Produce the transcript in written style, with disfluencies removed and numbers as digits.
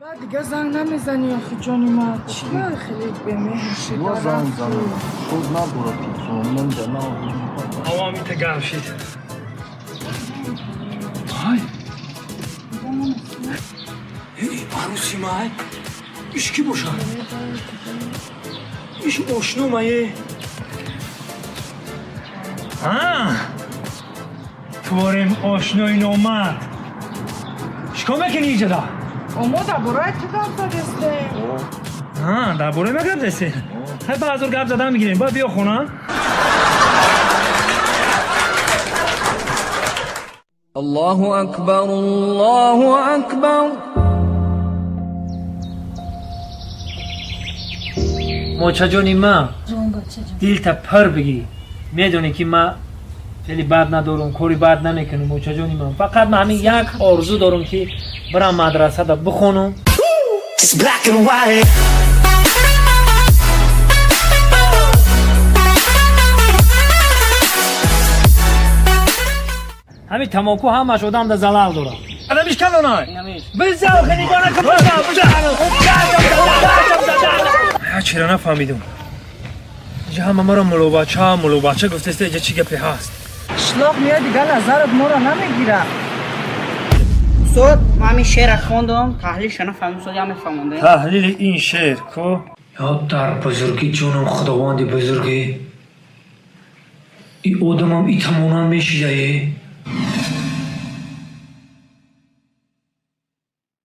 Баъд дига занг намезанӣ, охи, ҷони ман. Чӣ хеле бемеҳр шида? Мо занг занам. Шуд надорад телефон. Ман ҷана. Ҳавам ита гарм шид. Ай! Эй, арӯси май? Иш кӣ бошад? Иш ошно мае? А? Творим ошнои номард. Чикор мекунӣ иҷода? Омо дар бораи ту гап задестем. А, дар бораи ма гап задесте? Ҳай, баъзор гап задан мегирем. Ба биё хона. Аллоҳу акбар, Аллоҳу акбар. Мочаҷони ман, дилта пир бигӣ. Медонӣ, ки ман хеле бад надорам, кори бад намекунам, мочаҷони ман. Фақат ман ҳамин як орзу дорам, ки бирам мадрасада бихонам. It's black and white. Ҳамин тамоку ҳамаш одам да залал дорад. Адамиш калонай. Бизав, нигоҳ накун, бизав, бизав. Чера нафаҳмидум. Иҷа ҳама маро мулобача, мулобача гуфтеста, иҷа чӣ гапе ҳаст? Қишлоқ меояд, дига назарат моро намегира. Устод, ман ҳамин шеъра хондам, таҳлилша нафаҳмидам, устод, я мефаҳмонде. Таҳлили ин шеър ко? Ё дар бузургӣ, ҷонам, худованди бузургӣ, и одамам и тамонан мешидае.